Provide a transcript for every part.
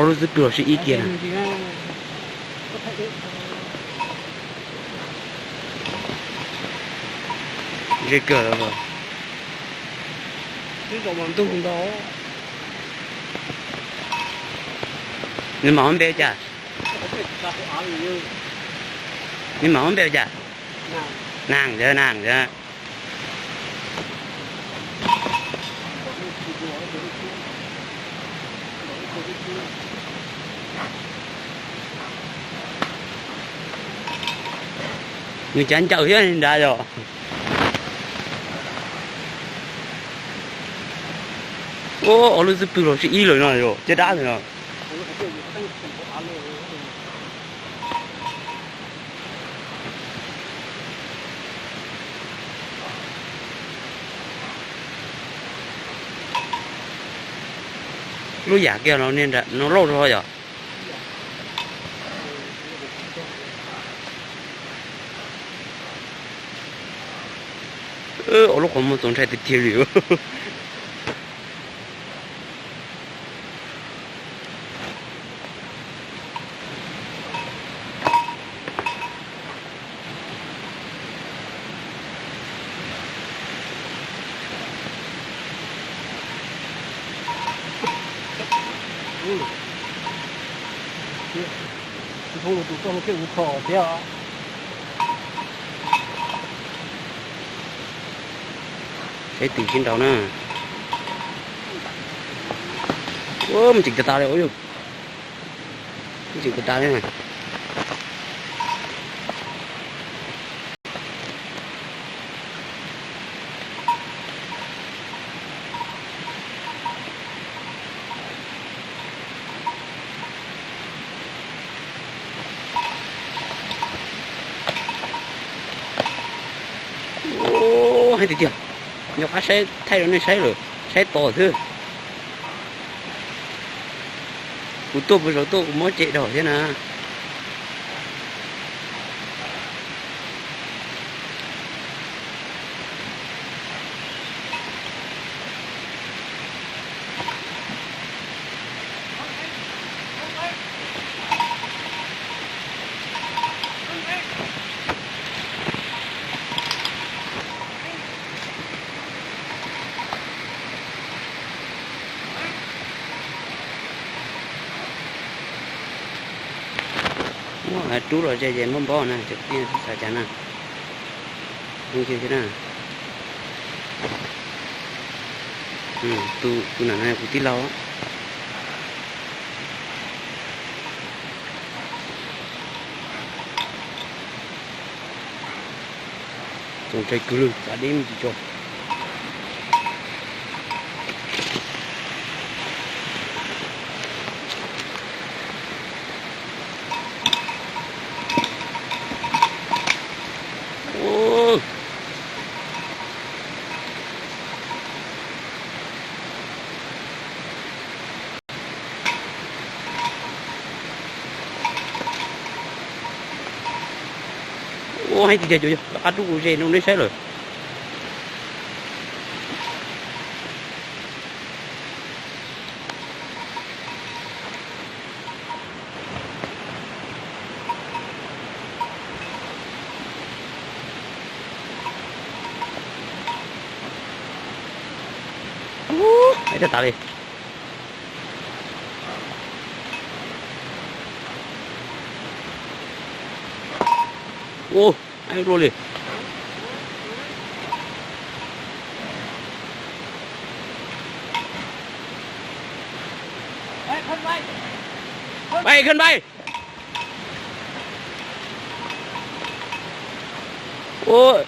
Ua lub xub pwg los sib ib kiag na. Ze kawg. Nws mam npe cas? Nws mam npe cas? Nag, nag. Nws cav ncaws thiab nrad yog. Ua lub xub pwg los sib ib lawm no yog caj dab no. Lub yam kiag no lauj zog yog. Ua lub qhov muag txaus ntshai tiag tiag li. Saib twm sib nraus na. Ua, me tseem tas tas li, ua yog. Me tseem tas tas li. Ua, heev tiag tiag. Nco qab saib thaij rau nej saib lawm, saib tos xwb. Kuv tuaj puas zaum tuaj kuv muab cem dhau thiab na. Muab rub los ze ces npab npab na, xav cas na. Tus, tus nam no kuv tij laug. Txaus ntshai kawg li, txav deb me ntsis tso. Ua, heev tiag tiag, cov yog rov qab rub kuv ze rau neb saib lawm. Ua, heev tas tas li. Ua, heev dua li. Bay, khân bay. Ua,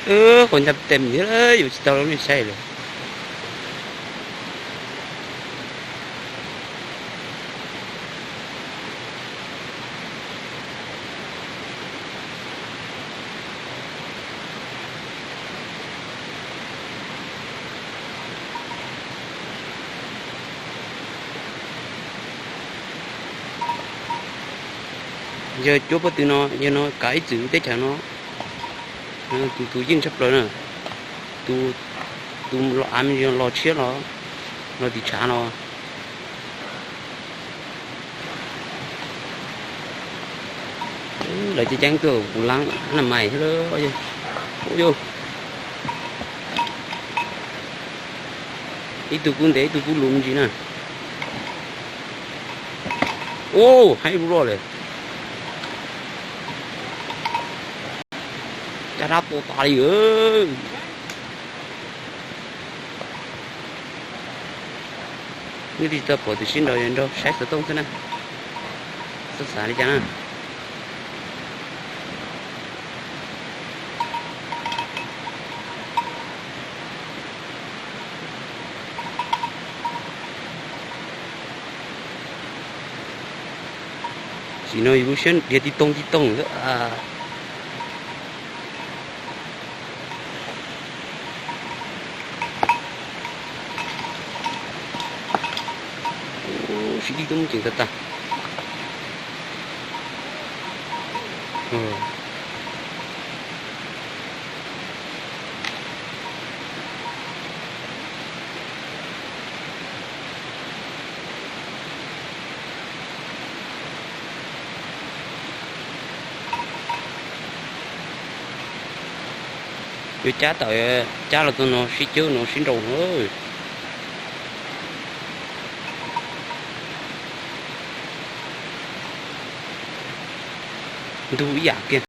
Qhov ncaj tem thiab, yuav tsis tau nej saib lawm. Yog cuab pob tw no, yog no kav ib txwm teb chaws no, tus tus yeej tshaj plaws na, tus los av los tshiab los, los tim tshav no. Lawv ceeb ceeb tuaj kuv laab na mais thiab. Ib tug kub ntev ib tug kub luv me ntsis na. Ub, haib lub loj lawm. Caj dab tua tas li. Nej tsis tau pom tus sib nraus nraus saib xov tooj xwb na, txhob xav li cas na. Tam sim no yus lub siab dhia tib toog tib toog xwb. Siv dib tub muab ceev tag tag. Yuav cab tawm, cab los txog no sib cawb no sib nraus na. Ntug ib yam kiag.